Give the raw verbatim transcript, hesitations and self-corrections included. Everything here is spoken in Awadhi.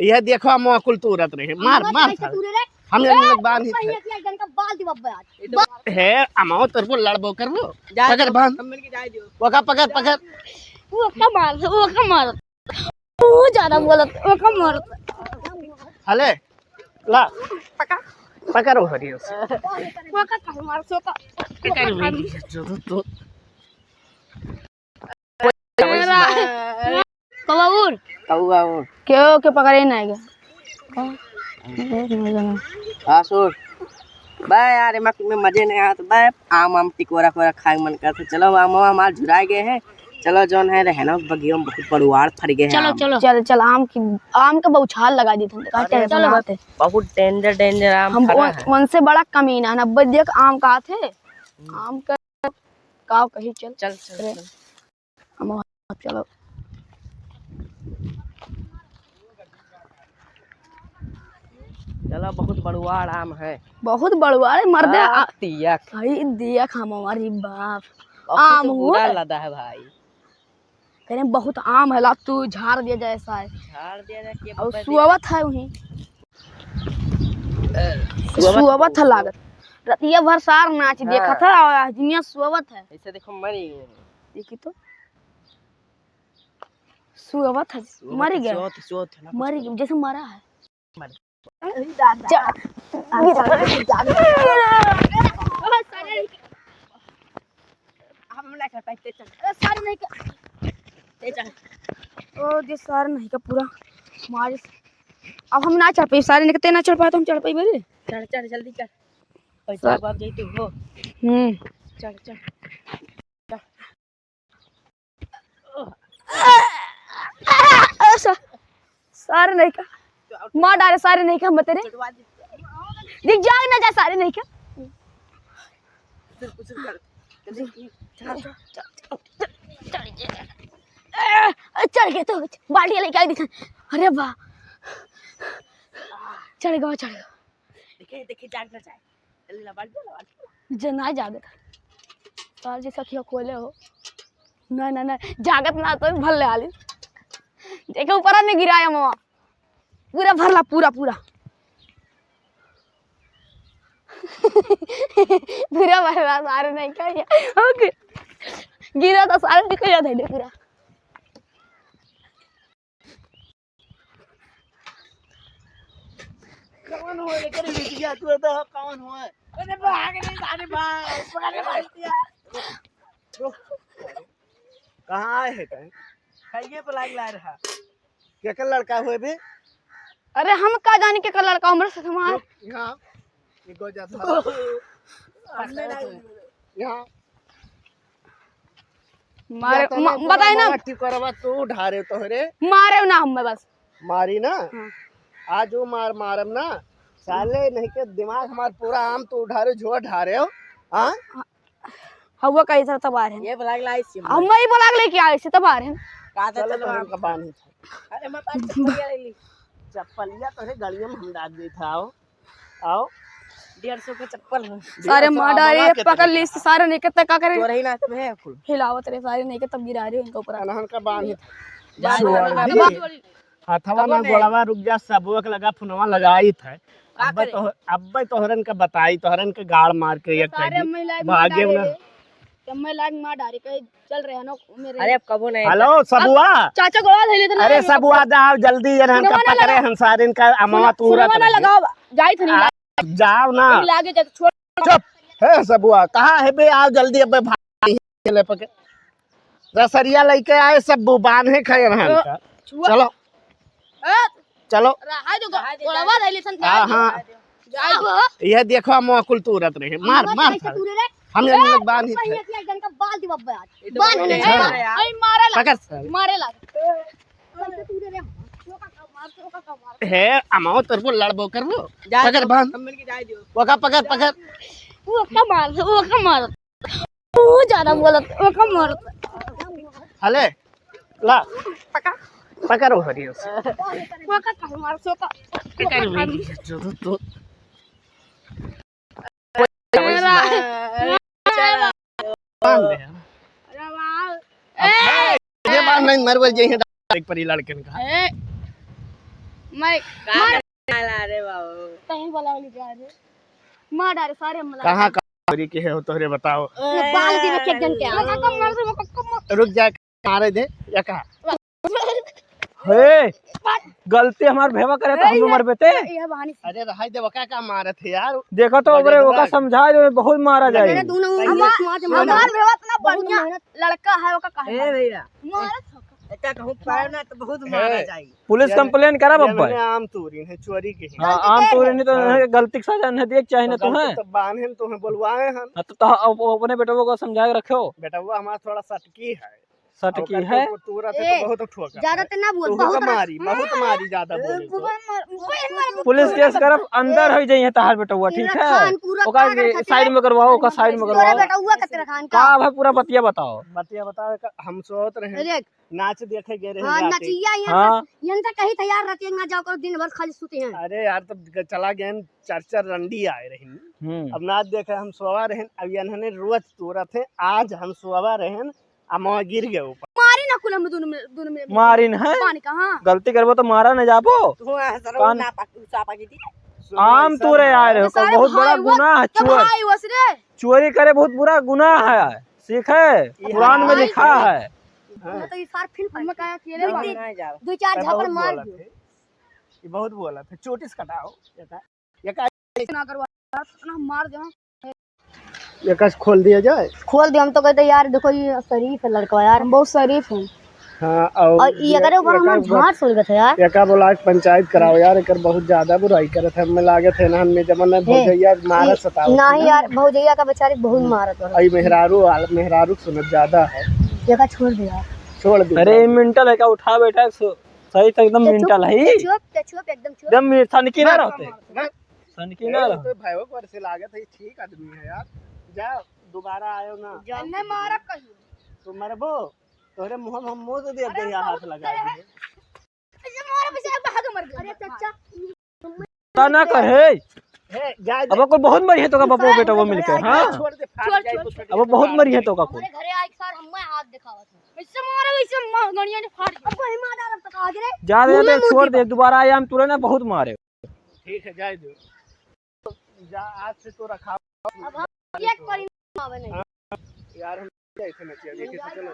यह देखो, हम कुल तूरत रहे। मार, मार सारे। हम लोग बांध ही थे। हे, अमाओ तेरे को लड़बो करबो। पकड़ बांध। ओका पकड़, पकड़। ओका मार, ओका मार। तू ज्यादा बोलत, ओका मार। हले, ला। पकड़। पकड़ वो हरियो से। ओका मार, सोका। पकड़ वो। जो तो, तो। कौआ उड़। कौआ उड़। केहू के पकड़े ना आएगा। हाँ, सुन। बा यार, एमा में मजे नहीं आत बा। आम, आम टिकोरा कोरा खाए मन करत है। चलो, आम, आम हमार झुराए गए हैं। चलो, जौन है, रहना बगिया में बहुत बड़ुआर फर गए हैं चलो, आम। चलो। चल, चल, आम की, आम के बौछार लगा दी तुमने। कहा, अरे, चल, चलो, बात है। बहुत danger, danger आम हम फरा वो, है। उनसे बड़ा कमीना है ना, बस देख आम का थे। हम्म। आम का, का कही, चल। चल, चल, अरे। चल। हम वहाँ चलो। चलो, बहुत बड़ुआर आम है। बहुत बड़ुआर है, मर्दे, आ, आ, दियक। हई दियक हम, अरे बाप। बहुत आम बुरा हुआ। लदा है भाई। कह रहे हैं, बहुत आम है, ला तू झाड़ दिया जाए ऐसा है। झाड़ दिया जाए, के और बब्बे सुअवत है वहीं। ए, सुअवत सुअवत है लागत। रतिया भर सार नाच हाँ। देखत है और आज दुनिया सुअवत है। ऐसे देखो, मरी गए। देखी तो। सुअवत है, सुअवत मरी है, गया। सुअवत, सुअवत है ना, मरी कुछ गया, जैसे मरा है। मर। जा, जा, जा। हम ना कर पाए, ते चल। अरे, सारे नहीं का। ते चल। ओ, जे सारे नहीं का पूरा मारे। अब हम ना चढ़ पाई, सारे नहीं का, ते ना चढ़ पाए तो हम चढ़ पाई बे। चढ़, चढ़, जल्दी चढ़। पैसा सर। बाप जैतू हो। हम्म। चढ़, चढ़। सा-, सारे नहीं का। मार डाले सारे नहीं का, हम तेरे। दिख जाओ ना जा सारे नहीं का। चढ़ गए तो बाल्टी लेके आई दिखा। अरे वाह। चढ़ गया, चढ़ गया। देखे, देखे, जाग ना जाए। जल्दी ला, बाल्टी ला, बाल्टी ला। जे ना जागत। साल जी सखिया खोले हो। ना, ना, ना, जागत ना तो भर ले आली। देखे ऊपर में गिराया मामा। पूरा भर ला, पूरा, पूरा। पूरा भर ला, सारे नहीं का ये। ओके। गिरा तो सारे निकल जाते हैं पूरा। कौन हो एकर बिटिया? तू तो कौन हो? अरे भाग रे, सारे भाग, पकड़ ले, मार दिया। कहाँ आए है तैं? खाइए पे लाग ला रहा। केकर लड़का हुए बे? अरे हम का जानी केकर लड़का, हमरे से हमार। रुक, यहाँ। ये गो जाता है। यहाँ। मारे, या तो म-, ना बताई ना। मामा टिकोरवा तू ढारे तोहरे। मारे ना हम बस। मारी ना। हाँ। आज वो मार मारम ना। साले नहीं के दिमाग हमार पूरा आम तू ढारे, झोर ढारे हो। हाँ? हवा का इधर तबार है। ये ब्लॉग लाई सी हम। हम वही ब्लॉग लेके आए से तबार है। का था चलो चलो तो हम आप। कबान ही था। अरे मैं पास चप्पलिया ले ली। चप्पलिया तोहरे गलिया में हम डाल दी था। आओ। आओ। डेढ़ सौ के चप्पल है। सारे डेढ़ सौ मार डारे, आमवा के पकड़ तरीका। ली, सारे नहीं के तक का करे? तोरे ही नाच में है कुल। हिलावत रहे, सारे नहीं के तब गिरा रहे इनके ऊपर। अनहन का बांध। जा, जा, जा, जा। हथवा ना गोड़वा रुक जा, सबवक लगा फुनवा लगाई था। का अब्बे करे? तो, अब्बे तोहरन का बताई, तोहरन के गाड़ मार के ये एक सारे कह दी। महिला एक भागे मार डारे ना। रे। जब महिला एक मार डारे, कहे चल रहे हैं ना, मेरे अरे अब कबो नहीं। हेलो, सबुआ। चाचा गोवा धइले थे ना, अरे सबुआ, जाओ जल्दी, ये इनका पकड़े हम सारे, इनका अमवा तू उड़त ना रहे। लगाओ, जाई थे नहीं। आ, जाओ ना। लागे जा, छोड़। चुप। हे सबुआ, कहाँ है बे? आओ जल्दी, अबे भाई, ले पके। रसरिया लेके आए, सब बुबान है, खाए रहन का। छुआ। चलो। ए, चलो। रहा जो ग-, गोलवा धइले सन, हाँ, जाए दे। हाँ। जाए दे। यह देखो, हम कुल तूरत रहे। मार, मार, मार, साले। तूरे रे। हम ए, लोग बांध ही थे। एक जन का बाल दी बब्बे आज। बांध नहीं। ए, ए, मारे ला। पकड़ साले। मारे ला। हे, अमाओ तेरे को लड़बो करबो। जा पकड़ दो, बांध। हम मिलके जाए दो। ओका पकड़, पकड़। ओका मार, ओका मार। तू ज्यादा बोलत, ओका मार। हले, ला। पकड़। पकड़ वो हरियो से। ओका मार, सोका। पकड़ वो। जो तो, तो। बांध दे। अरे वाह। अब ए! ये बांध नहीं, मरवल जे है, एक परी लड़कन का। ए! मैं का मार डाला रे बाबू? कहीं वाला वाली जा रे। मार डाले सारे हम कहाँ का चोरी के है हो तोहरे बताओ? ये बाल के बच्चे जन के आ। मैं कम मार दूँ, मैं कम मार। रुक जा, मारे दे, या कहा? हे, गलती हमार भेवा करे तो ए, हम ये, मरबे ते। ये बहानी से। अरे रहाई दे, ओका का मारत है यार? देखा तो देखा ओकरे, तो ओका भाई। समझा दे, बहुत मारा जाए। अरे दोनों हमार, हमार भेवा इतना बहुत बढ़िया मेहनत। लड़का है, ओका काहे ए मारत? भैया, मारत हो का? एका कहूँ पाए ना तो बहुत मारा जाए। पुलिस ये complain करब ये अब भाई। मैंने आम तोरी है, चोरी के ही। हाँ, गलती आम के तोरी है। नहीं तो हाँ। इन्हें गलती के सजा नहीं दिए के चाहिए ना तो गलती तुम्हें। तो बांधे न तुम्हें बोलवाए हन। हाँ, तो, तो अब वो अपने बेटवा को समझा के रखो। बेटवा हमारा थोड़ा सटकी है। सटकी है। ओकर तो तोरा थे ए, तो बहुत ठोका ज्यादा है। तो ना बोल, तू बहुत का रख-, मारी, बहुत मारी ज्यादा बोले तो। बहुत मार-, बहुत मार-, पुलिस case करब, अंदर ए, हो जाइए तहार बेटवा, ये ठीक है? रखान पूरा ओका का रखा side है। में करवाओ, ओका side में तोरा करवाओ। बेटवा के रखान का? का भाई पूरा बतिया बताओ। बतिया बताओ, का हम सोत रहे। देख, नाच देखे गए रहे हाँ, राती। नचिया, यहाँ हाँ। तक, यहाँ तक कही था यार, रतिया ना जाओ करो, दिन भर खाली सूते हैं। अरे यार, तब ग-, चला गए, चार चार रंडी आए रहे। हम्म। अब नाच देखे हम सोवा रहे, अब इन्होंने रोज तोरत है, आज हम सोवा रहे, आ मवा गिर गए ऊपर। मारी ना कुल हम दोनों में, दोनों में। मारी ना है? पानी का, हाँ। गलती करबो तो मारा न जाबो। तू हंस रहो, कान ना पाकी, सा पाकी थी। आम तोरे आए रहे, तो सारे बहुत बड़ा भाई वो, गुनाह है, तो चोर। भाई वस रे। चोरी करे बहुत बुरा गुनाह है, ठीक है? ये कुरान में भाई लिखा है। हाँ। मैं तो ये सार फिर मैं का अकेले दो तीन, ना जाओ। दो चार झापड़ मार दियो। ये बहुत बोला था, चोटी से कटाओ। ये का, ये का ना करवा, इतना मार दे। ये का खोल दिया जाए? खोल दे, हम तो कहते यार, देखो ये शरीफ है लड़का यार। हम बहुत शरीफ हैं। हाँ, और और ये ये, करे ऊपर एकर हमार ऊपर झाट सुलगत है यार। एका बोला के पंचायत कराओ यार, एकर बहुत ज्यादा बुराई करत है। हमें लागत है ना, हमें जब ना हे, भौजैया मारा ई, सतावत नहीं है। यार, भौजैया का बेचारी बहुत हम्म। मारत है। आई मेहरारू वाला, मेहरारू सुनत ज्यादा है। ये का छोड़ दे यार। छोड़ दे अरे, यार। ये mental है का? उठा बैठा, सो-, सही तो एकदम ये चुप, mental है। ये चुप, ये चुप, एकदम चुप। एकदम ये सनकी ना रहते। सनकी ना ए, रहो। तो भाई, ओकर से लागत है, ठीक आदमी है यार। जा, दोबारा आयो ना। जा। नहीं मारब कहीं। तो मरबो, तोरे मुंह में हम मुंह दे दे, अरे, कहिया हाथ लगा दिए। ऐसे मारो, वैसे भाग मर गए। अरे, चाचा। का ना करे? हे, जा दे। अब ओकर बहुत मरिहे तो का बापो बेटा वो मिलके, अरे, हाँ? छोड़ दे, फाड़ छोड़, जाए छोड़, तो छोड़। अब बहुत मरिहे तो का को। हमारे घरे आए एक सार हमें हाथ दिखावा था। ऐसे मारो, ऐसे मार, गड़िया ने फाड़ दिया। अब वही मार डालब तो का रे? जा दे, मुंह दे, में छोड़ मुंह दे, दोबारा आया हम तुरंत बहुत मारे। ठीक है, जाए दो। जा, आज से तो रखा। अब हम एक परिणाम आवे नहीं। हाँ, यार, हम ऐसे नचिया देखे तो चलो।